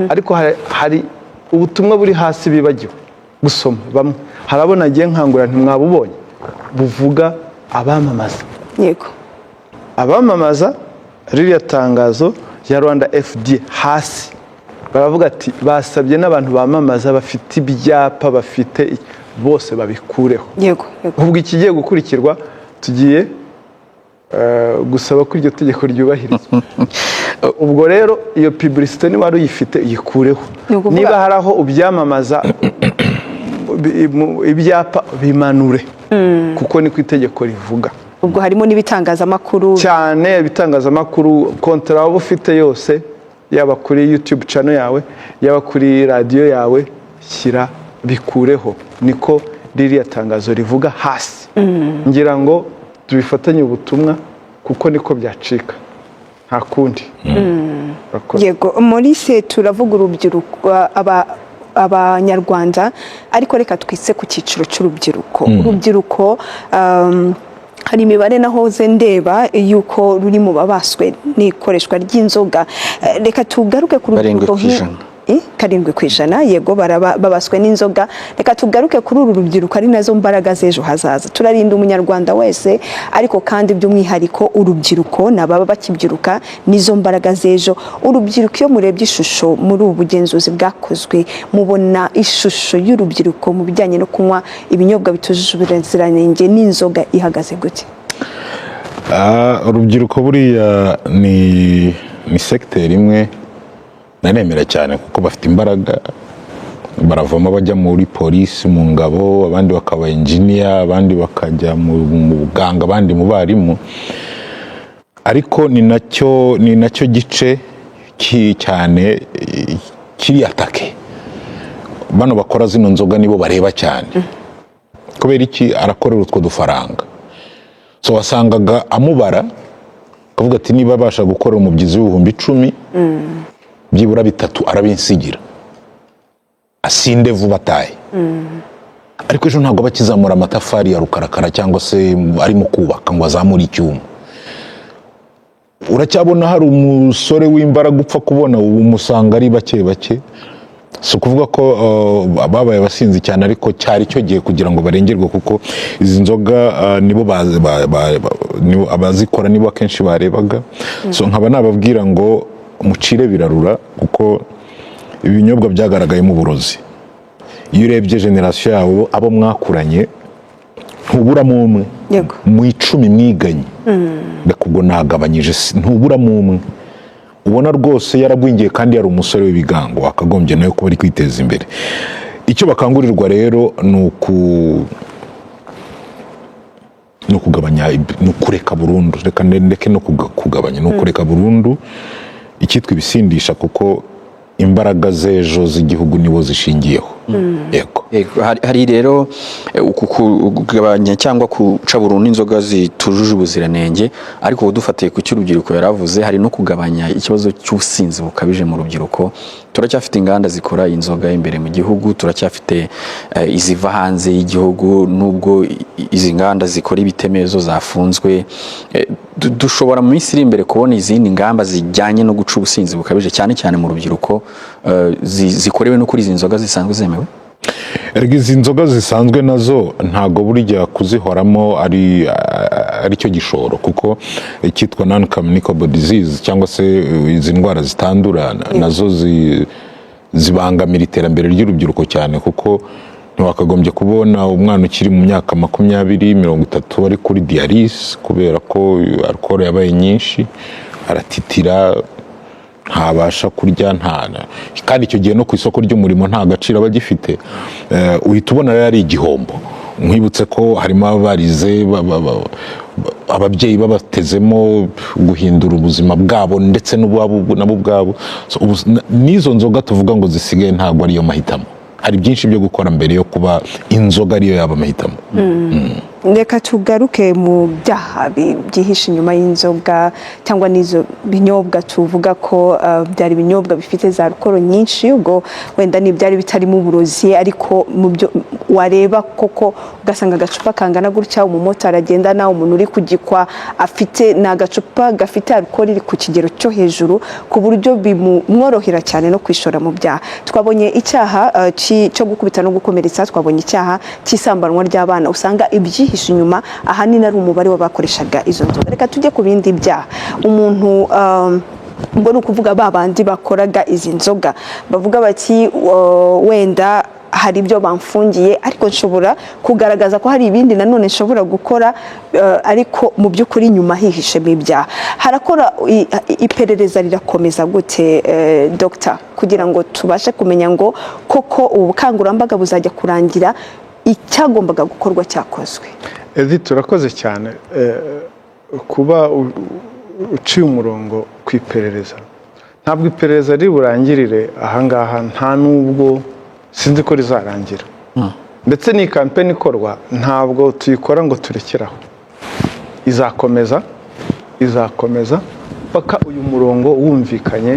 ariko hari ubutumwa buri hasi bibagiwe gusoma bamwe. Hari abo nagiye nkangurira, ntimwabubonye, buvuga abamamaza. Abamamaza ririya tangazo rya Rwanda FDA, hasi baravuga ati basabye n'abantu bamamaza bafite ibyapa bafite bose babikureho. yego yego Ubwo ikigiye gukurikirwa, tugiye gusaba ko iryo tegeko ryubahirizwa. Ubwo rero iyo publicité niba wari uyifite, yikureho. Ni ukuvuga- Niba hari aho ubyamamaza, ibyapa bimanure, kuko niko itegeko rivuga. Ubwo harimo n'ibitangazamakuru. Cyane, ibitangazamakuru, contrat waba ufite yose, yaba kuri YouTube channel yawe, yaba kuri radiyo yawe, shyira bikureho, niko ririya tangazo rivuga hasi. Ngira ngo tubifatanye ubutumwa, kuko niko byacika, nta kundi. Urakoze. Yego Maurice, turavuga urubyiruko, abanyarwanda, ariko reka twise ku cyiciro cy'urubyiruko. Urubyiruko, hari imibare nahoze ndeba yuko ruri mu babaswe n'ikoreshwa ry'inzoga. Reka tugaruke ku 7 rubyiruko ku ijana. 7%, yego, babaswe n'inzoga. Reka tugaruke kuri uru rubyiruko, ari nazo mbaraga z'ejo hazaza. Turarinda umunyarwanda wese, ariko kandi by'umwihariko urubyiruko n'ababa bakibyiruka nizo mbaraga z'ejo. Urubyiruko, iyo murebye ishusho muri ubu bugenzuzi bwakozwe, mubona ishusho y'urubyiruko mu bijyanye no kunywa ibinyobwa bitujuje ubuziranenge n'inzoga ihagaze gute? Urubyiruko buriya ni segiteri imwe nanemera cyane, kuko bafite imbaraga. Baravamo bajya muri polisi, mu ngabo, abandi bakaba engineer, abandi bakajya mu buganga, abandi mu barimu. Ariko ni nacyo gice cyane kiri attaqué. Bano bakora zino nzoga nibo bareba cyane. Kubera iki? Arakorera utwo dufaranga. So wasangaga amubara akavuga ati: "Niba abasha gukora umubyizi w'10,000, byibura bitatu arabinsigira, asinde vuba atahe." Ariko ejo ntabwo aba akizamura amatafari ya rukarakara cyangwa se arimo kubaka ngo azamure icyuma. Uracyabona hari umusore w'imbaraga upfa kubona ubu, umusanga ari bake bake. Si ukuvuga ko babaye abasinzi cyane, ariko cyari cyo gihe kugira ngo barengerwe, kuko izi nzoga nibo nibo abazikora, nibo akenshi barebaga. So nkaba nababwira ngo mucire birarura, kuko ibinyobwa byagaragayemo uburozi. Iyo urebye génération yabo, abo mwakuranye, ntuburamo umwe mu 10 mwiganye. Reka ubwo nagabanyije, ntuburamo umwe ubona rwose yaragwingiye kandi yari umusore w'ibigango wakagombye nawe kuba ari kwiteza imbere. Icyo bakangurirwa rero ni ukugabanya, ni ukureka burundu. Reka ndeke no kugabanya, ni ukureka burundu icyitwa ibisindisha, kuko imbaraga z'ejo z'igihugu nibo zishingiyeho. Yego. Yego, hari rero uku kugabanya cyangwa guca burundu inzoga zitujuje ubuziranenge, ariko ubu dufatiye ku cy'urubyiruko yaravuze, hari no kugabanya ikibazo cy'ubusinzi bukabije mu rubyiruko. Turacyafite inganda zikora inzoga imbere mu gihugu, turacyafite iziva hanze y'igihugu, nubwo izi nganda zikora ibitemezo zafunzwe. Dushobora mu minsi iri imbere kubona izindi ngamba zijyanye no guca ubusinzi bukabije cyane cyane mu rubyiruko, zikorewe no kuri izi nzoga zisanzwe zemewe. Erega izi nzoga zisanzwe nazo ntago burya kuzihoramo ari cyo gishoro, kuko icyitwa non communicable disease cyangwa se izi ndwara zitandura nazo zibangamira iterambere ry'urubyiruko cyane, kuko ntiwakagombye kubona umwana ukiri mu myaka 20, 30 ari kuri dialyse kubera ko alcool yabaye nyinshi, aratitira, ntabasha kurya, nta kandi icyo gihe no ku isoko ry'umurimo nta gaciro aba agifite. Uhita ubona rero ari igihombo. Nkwibutse ko harimo abarize, ababyeyi babatezemo guhindura ubuzima bwabo ndetse n'ubwabo nabo ubwabo. So, n'izo nzoga tuvuga ngo zisigaye ntabwo ariyo mahitamo. Hari byinshi byo gukora mbere yo kuba inzoga ariyo yaba amahitamo. Reka tugaruke mu byaha byihishe inyuma y'inzoga cyangwa n'izo binyobwa tuvuga ko byari ibinyobwa bifite za alcool nyinshi. Ubwo wenda ni ibyari bitarimo uburozi, ariko mu byo wareba koko ugasanga agacupa kangana gutya umumotari agendana, umuntu uri kugikwa afite, ni agacupa gafite alcool iri ku kigero cyo hejuru, ku buryo bimworohera cyane no kwishora mu byaha. Twabonye icyaha cyo gukubita no gukomeretsa, twabonye icyaha cy'isambanwa ry'abana, usanga ibyihishe inyuma ahanini ari umubare w'abakoreshaga izo nzoga. Reka tujye ku bindi byaha. Umuntu ubwo ni ukuvuga ba bandi bakoraga izi nzoga bavuga bati: "Wenda hari ibyo bamfungiye, ariko nshobora kugaragaza ko hari ibindi nanone nshobora gukora," ariko mu by'ukuri nyuma hihishemo ibyaha. Harakora iperereza, rirakomeza gute, Dr, kugira ngo tubashe kumenya ngo koko ubu bukangurambaga buzajya kurangira icyagombaga gukorwa cyakozwe? Edith, turakoze cyane kuba uciye umurongo ku iperereza. Ntabwo iperereza riri burangirire ahangaha, nta n'ubwo sinzi ko rizarangira. Ndetse n'iyi campaign ikorwa ntabwo tuyikora ngo turekere aho, izakomeza, izakomeza paka uyu murongo wumvikanye,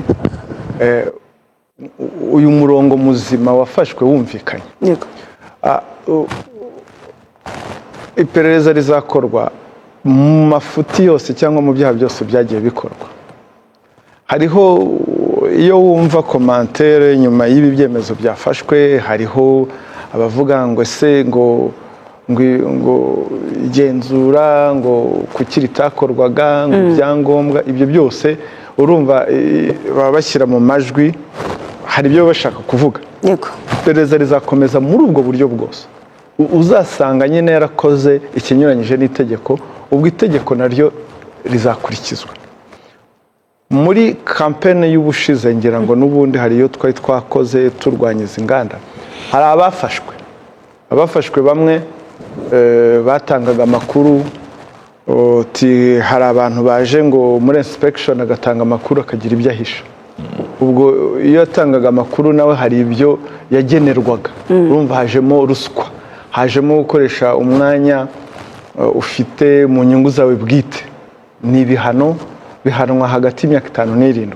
uyu murongo muzima wafashwe wumvikanye. Iperereza rizakorwa mu mafuti yose cyangwa mu byaha byose byagiye bikorwa. Hariho iyo wumva commentaire nyuma y'ibi byemezo byafashwe, hariho abavuga ngo ese ngo igenzura ngo kuki ritakorwaga, ngo ibyangombwa, ibyo byose urumva baba bashyira mu majwi, hari ibyo baba bashaka kuvuga. Iperereza rizakomeza muri ubwo buryo bwose. Uzasanga nyine yarakoze ikinyuranyije n'itegeko, ubwo itegeko naryo rizakurikizwa. Muri campaign y'ubushize, ngira ngo n'ubundi hari iyo twari twakoze turwanya izi nganda, hari abafashwe. Abafashwe bamwe batangaga amakuru. Uti hari abantu baje ngo muri inspection, agatanga amakuru, akagira ibyo ahisha. Ubwo iyo yatangaga amakuru nawe hari ibyo yagenerwaga. Urumva hajemo ruswa, hajemo gukoresha umwanya ufite mu nyungu zawe bwite. Ni ibihano bihanwa hagati y'imyaka 5 n' 7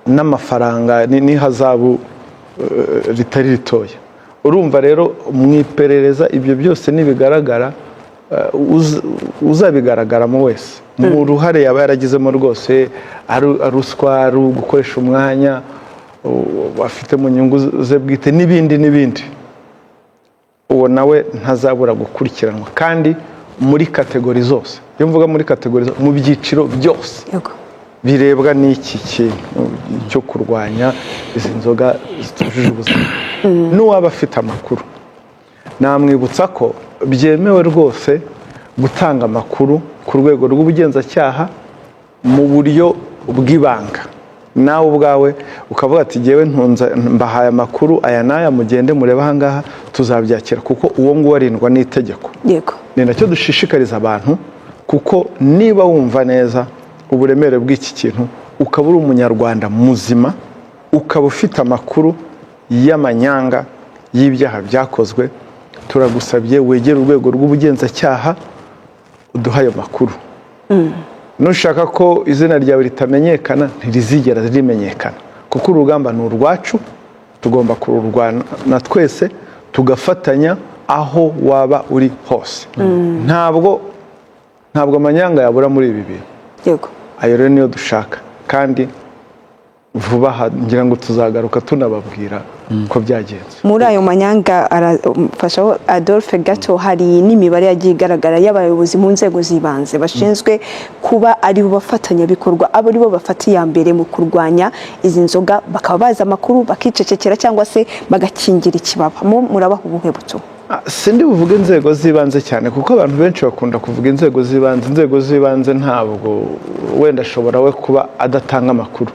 n'amafaranga n'ihazabu ritari ritoya. Urumva rero mu iperereza ibyo byose nibigaragara, uzabigaragaramo wese mu ruhare yaba yaragizemo rwose, ari ruswa, ari ugukoresha umwanya afite mu nyungu ze bwite n'ibindi n'ibindi, uwo nawe ntazabura gukurikiranwa, kandi muri category zose. Iyo mvuga muri category mu byiciro byose birebwa n'iki kintu cyo kurwanya izi nzoga zitujuje ubuzima. N'uwaba afite amakuru, namwibutsa ko byemewe rwose gutanga amakuru ku rwego rw'ubugenzacyaha mu buryo bw'ibanga. Nawe ubwawe ukavuga ati: "Jyewe ntunze, mbahaye amakuru aya n'aya, mugende murebe ahangaha," tuzabyakira, kuko uwo nguwo arindwa n'itegeko. Ni nacyo dushishikariza abantu, kuko niba wumva neza uburemere bw'iki kintu, ukaba uri umunyarwanda muzima, ukaba ufite amakuru y'amanyanga y'ibyaha byakozwe, turagusabye wegere urwego rw'ubugenzacyaha uduhe ayo makuru. Nushaka ko izina ryawe ritamenyekana, ntirizigera rimenyekana, kuko urugamba ni urwacu, tugomba kururwana twese tugafatanya aho waba uri hose. Ntabwo amanyanga yabura muri ibi bintu. Ayo rero niyo dushaka, kandi vuba aha ngira ngo tuzagaruka tunababwira ko byagenze. Muri ayo manyanga, arafashaho Adolphe gato, hari n'imibare yagiye igaragara y'abayobozi mu nzego z'ibanze bashinzwe kuba ari bo bafatanyabikorwa, abo ari bo bafata iya mbere mu kurwanya izi nzoga, bakaba bazi amakuru bakicecekera cyangwa se bagakingira ikibaba. Murabaha ubuhe butumwa? Sindi buvuge inzego z'ibanze cyane, kuko abantu benshi bakunda kuvuga inzego z'ibanze. Inzego z'ibanze ntabwo, wenda ashobora we kuba adatanga amakuru,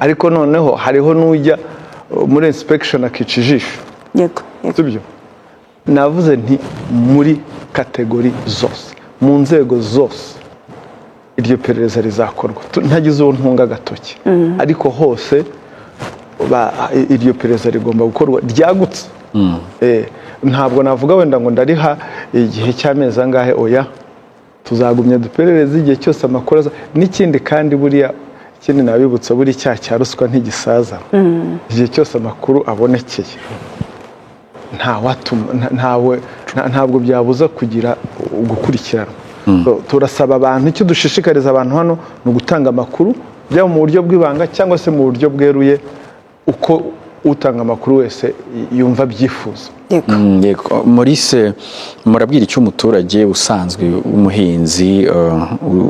ariko noneho hariho n'ujya muri inspection akica ijisho. yego yego Sibyo? Navuze nti muri category zose, mu nzego zose, iryo perereza rizakorwa. Ntagize uwo ntunga agatoki, ariko hose iryo perereza rigomba gukorwa ryagutse. Ntabwo navuga wenda ngo ndariha igihe cy'amezi angahe, oya. Tuzagumya duperereze igihe cyose amakuru aza. N'ikindi kandi, buriya ikindi nabibutsa, buri cyaha cya ruswa ntigisaza. Igihe cyose amakuru abonekeye, ntawe ntabwo byabuza kugira gukurikiranwa. So, turasaba abantu, icyo dushishikariza abantu hano ni ugutanga amakuru, byaba mu buryo bw'ibanga cyangwa se mu buryo bweruye, uko utanga amakuru wese yumva abyifuza. Yego. Maurice, murabwira icyo umuturage usanzwe w'umuhinzi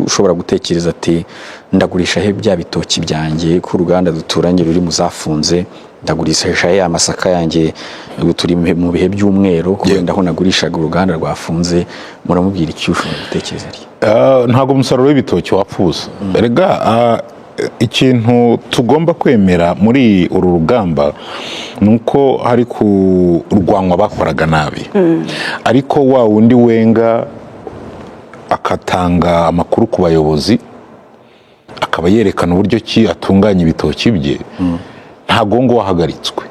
ushobora gutekereza ati: "Ndagurisha he bya bitoki byanjye ko uruganda duturanye ruri mu zafunze? Ndagurisha he amasaka yanjye? Ubu turi mu bihe by'umwero, ko wenda aho nagurishaga uruganda rwafunze." Muramubwira icyo ushobora gutekereza atyo? Ntabwo umusaruro w'ibitoki wapfa ubusa erega. Ikintu tugomba kwemera muri uru rugamba ni uko hari kurwanywa bakoraga nabi, ariko wa wundi wenga akatanga amakuru ku bayobozi, akaba yerekana uburyo ki atunganya ibitoki bye, ntabwo ngo wahagaritswe.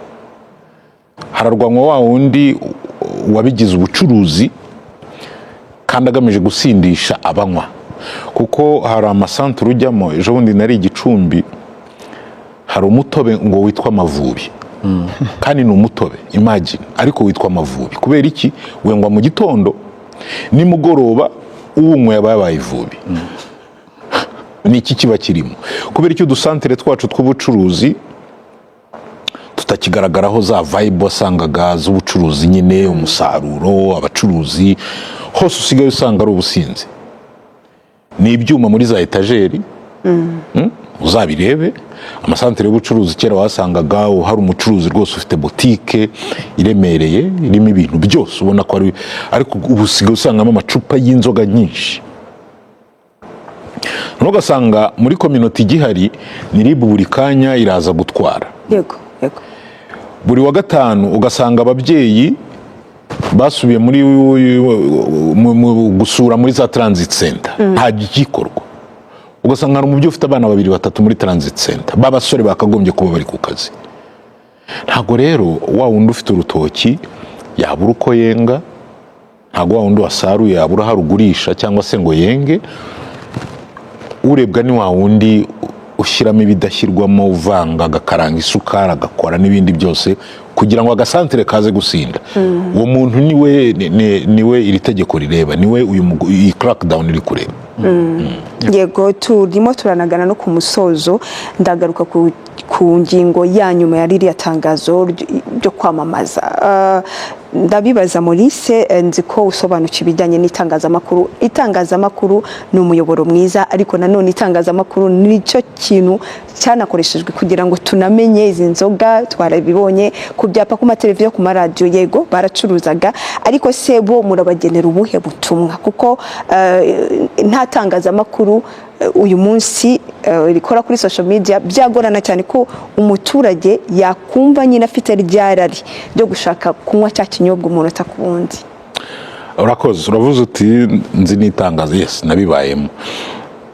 Hararwanywa wa wundi wabigize ubucuruzi kandi agamije gusindisha abanywa, kuko hari amasantere ujyamo. Ejo bundi nari i Gicumbi, hari umutobe ngo witwa Amavubi, kandi ni umutobe, imagine, ariko witwa Amavubi. Kubera iki? Wengwa mu gitondo, nimugoroba uwunyweye aba yabaye ivubi. Ni iki kiba kirimo? Kubera iki udusantere twacu tw'ubucuruzi tutakigaragaraho za vibe wasangaga z'ubucuruzi nyine, umusaruro, abacuruzi hose usigaye usanga ari ubusinzi, ni ibyuma muri za etajeri? Uzabirebe amasantere y'ubucuruzi, kera wasangaga hari umucuruzi rwose ufite botike iremereye irimo ibintu byose, ubona ko ari, ariko ubu usigaye usangamo amacupa y'inzoga nyinshi. Noneho ugasanga muri communauté igihari ni RIB, buri kanya iraza gutwara. yego yego Buri wa gatanu ugasanga ababyeyi basubiye muri gusura muri za transit center, nta gikorwa. Ugasanga hari umubyeyi ufite abana babiri, batatu muri transit center b'abasore bakagombye kuba bari ku kazi. Ntabwo rero wa wundi ufite urutoki yabura uko yenga, ntabwo wa wundi wasaruye yabura aho arugurisha cyangwa se ngo yenge. Urebwa ni wa wundi ushyiramo ibidashyirwamo, uvanga, agakaranga isukari, agakora n'ibindi byose kugira ngo agasantere kaze gusinda. Uwo muntu niwe niwe iri tegeko rireba, niwe iyi crackdown iri kureba. Yego, turimo turanagana no ku musozo. Ndagaruka ku ngingo ya nyuma ya ririya tangazo ryo kwamamaza. Ndabibaza Maurice, nzi ko usobanukiwe ibijyanye n'itangazamakuru. Itangazamakuru ni umuyoboro mwiza, ariko nanone itangazamakuru nicyo kintu cyanakoreshejwe kugira ngo tunamenye izi nzoga. Twarabibonye ku byapa, ku mateleviziyo, ku maradiyo, yego baracuruzaga, ariko se bo murabagenera ubuhe butumwa? Kuko nta tangazamakuru uyu munsi rikora kuri social media, byagorana cyane ko umuturage yakumva nyine afite rya rari ryo gushaka kunywa cya kinyobwa umunota ku wundi. Urakoze. Uravuze uti nzi n'itangazo. Yes, nabibayemo.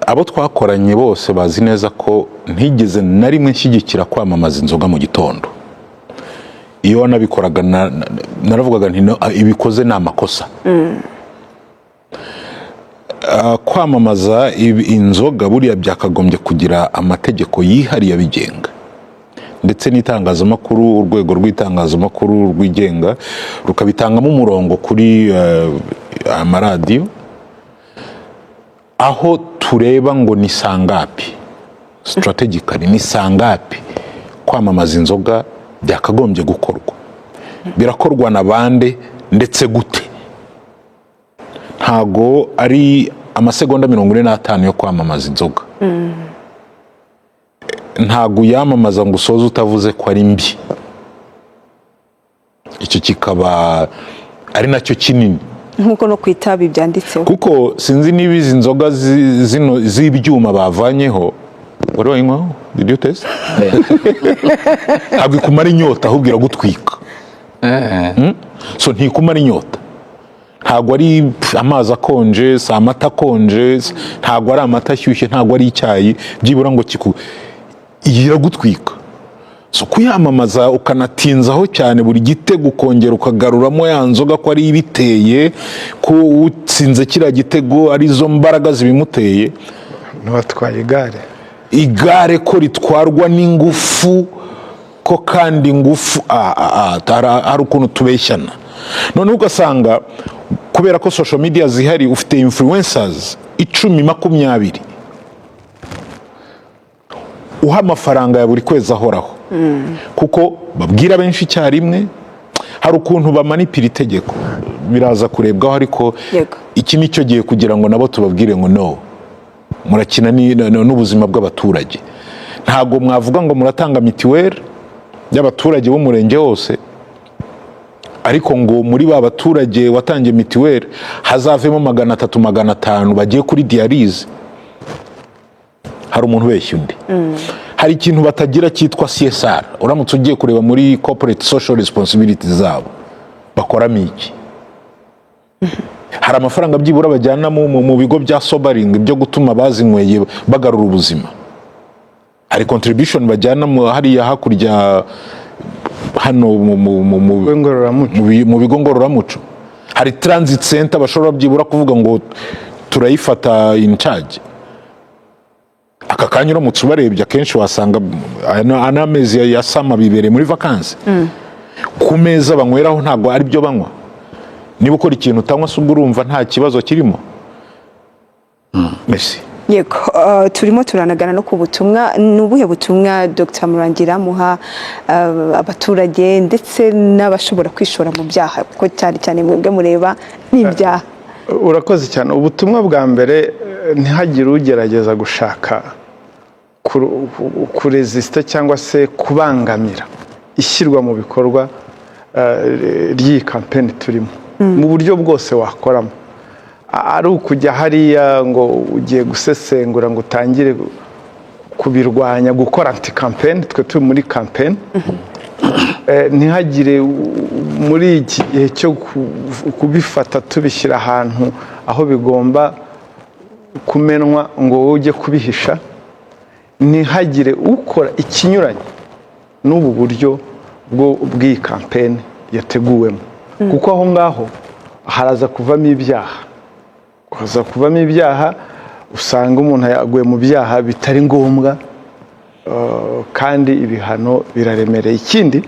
Abo twakoranye bose bazi neza ko ntigeze na rimwe nshyigikira kwamamaza inzoga mu gitondo. Iyo wanabikoraga naravugaga nti: "No, ibikoze ni amakosa." Kwamamaza inzoga buriya byakagombye kugira amategeko yihariye abigenga, ndetse n'itangazamakuru, urwego rw'itangazamakuru rwigenga rukabitangamo umurongo kuri amaradiyo, aho tureba ngo ni sangapi, strategically ni sangapi kwamamaza inzoga byakagombye gukorwa, birakorwa na bande, ndetse gute. Ntago ari amasegonda 45 yo kwamamaza inzoga. Ntago uyamamaza ngo usoze utavuze ko ari mbi. Icyo kikaba ari nacyo kinini. Nk'uko no ku itabi byanditseho. Kuko sinzi niba izi nzoga zino z'ibyuma bavanyeho wari wayinywaho. Did you taste? Ntabwo ikumara inyota, ahubwo iragutwika. So ntikumara inyota, ntabwo ari amazi akonje, si amata akonje, ntabwo ari amata ashyushye, ntabwo ari icyayi byibura ngo kiku, iyi iragutwika. So kuyamamaza ukanatinzaho cyane, buri gitego ukongera ukagaruramo ya nzoga ko ari ibiteye, ko utsinze kiriya gitego ari zo mbaraga zibimuteye. N'uwatwaye igare. Igare ko ritwarwa n'ingufu, ko kandi ingufu hari ukuntu tubeshyana. Noneho ugasanga kubera ko social media zihari, ufite influencers 10, 20, uha amafaranga ya buri kwezi ahoraho, kuko babwira benshi icyarimwe. Hari ukuntu bamanipira itegeko, biraza kurebwaho, ariko iki ni cyo gihe kugira ngo nabo tubabwire ngo: "No, murakina n'ubuzima bw'abaturage." Ntabwo mwavuga ngo muratanga mituweli y'abaturage b'umurenge wose, ariko ngo muri ba baturage watangiye mituweli hazavemo 300, 500 bagiye kuri dialyse. Hari umuntu ubeshya undi. Hari ikintu batagira cyitwa CSR. Uramutse ugiye kureba muri corporate social responsibility zabo, bakoramo iki? Hari amafaranga byibura bajyana mu bigo bya sobering, byo gutuma abazinyweye bagarura ubuzima? Hari contribution bajyana mu hariya hakurya hano Ibigo ngororamuco. Mu bigo ngororamuco? Hari transit center bashobora byibura kuvuga ngo turayifata in charge aka kanya? Uramutse ubarebye, akenshi wasanga aya ni amezi ya summer, bibereye muri vacances. Ku meza banyweraho ntabwo ari byo banywa. Niba ukora ikintu utanywa se, ubwo urumva nta kibazo kirimo? Merci. Yego, turimo turanagana no ku butumwa. Ni ubuhe butumwa, Dr Murangira, muha abaturage ndetse n'abashobora kwishora mu byaha, kuko cyane cyane mwebwe mureba n'ibyaha? Urakoze cyane. Ubutumwa bwa mbere, ntihagire ugerageza gushaka kuresisita cyangwa se kubangamira ishyirwa mu bikorwa ry'iyi campaign turimo mu buryo bwose wakoramo. Ari ukujya hariya ngo ugiye gusesengura, ngo utangire kubirwanya, gukora anti campaign. Twe turi muri campaign. Ntihagire muri iki gihe cyo kubifata tubishyira ahantu aho bigomba kumenwa ngo wowe ujye kubihisha. Ntihagire ukora ikinyuranye n'ubu buryo bw'iyi campaign yateguwemo, kuko aho ngaho haraza kuvamo ibyaha, haza kuvamo ibyaha, usanga umuntu yaguye mu byaha bitari ngombwa, kandi ibihano biraremereye. Ikindi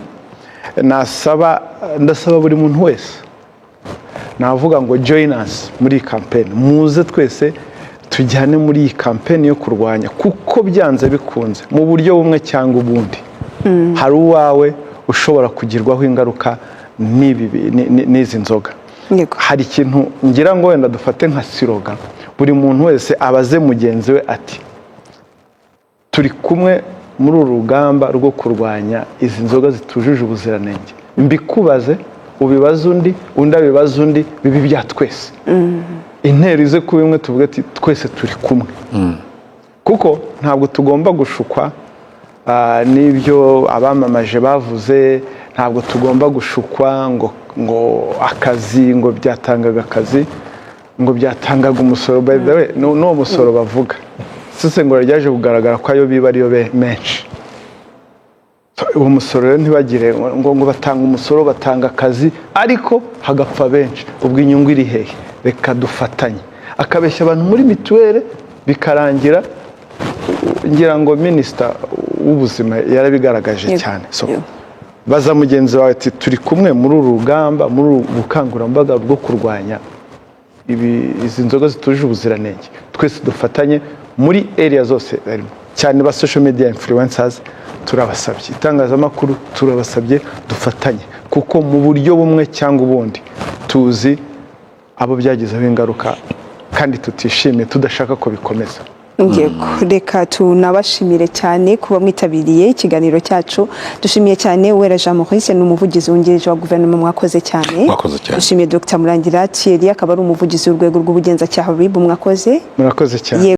nasaba, ndasaba buri muntu wese, navuga ngo join us muri iyi campaign, muze twese tujyane muri iyi campaign yo kurwanya, kuko byanze bikunze mu buryo bumwe cyangwa ubundi hari uwawe ushobora kugirwaho ingaruka n'izi nzoga. Hari ikintu ngira ngo wenda dufate nka slogan, buri muntu wese abaze mugenzi we ati: "Turi kumwe muri uru rugamba rwo kurwanya izi nzoga zitujuje ubuziranenge?" Mbikubaze, ubibaze undi, undi abibaze undi, bibe ibya twese, intero ize kuba imwe, tuvuge ati: "Twese turi kumwe." Kuko ntabwo tugomba gushukwa n'ibyo abamamaje bavuze, ntabwo tugomba gushukwa ngo akazi, ngo byatangaga akazi, ngo byatangaga umusoro. By the way, n'uwo musoro bavuga, isesengura ryaje kugaragara ko ayo biba ariyo menshi. Uwo musoro rero, ntibagire ngo batanga umusoro, batanga akazi, ariko hagapfa benshi. Ubwo inyungu iri hehe? Reka dufatanye. Akabeshya abantu muri mituweli, bikarangira, ngira ngo minisita w'ubuzima yarabigaragaje cyane. So, baza mugenzi wawe ati: "Turi kumwe muri uru rugamba, muri uru bukangurambaga bwo kurwanya izi nzoga zitujuje ubuziranenge?" Twese dufatanye muri area zose barimo, cyane ba social media influencers turabasabye, itangazamakuru turabasabye, dufatanye, kuko mu buryo bumwe cyangwa ubundi tuzi abo byagizeho ingaruka kandi tutishimiye, tudashaka ko bikomeza. Yego, reka tunabashimire cyane kuba mwitabiriye ikiganiro cyacu. Dushimiye cyane Uwera Jean Maurice, ni umuvugizi wungirije wa guverinoma, mwakoze cyane. Mwakoze cyane. Dushimiye Dr Murangira Thierry, akaba ari umuvugizi w'urwego rw'ubugenzacyaha RIB, mwakoze. Murakoze cyane. Yego.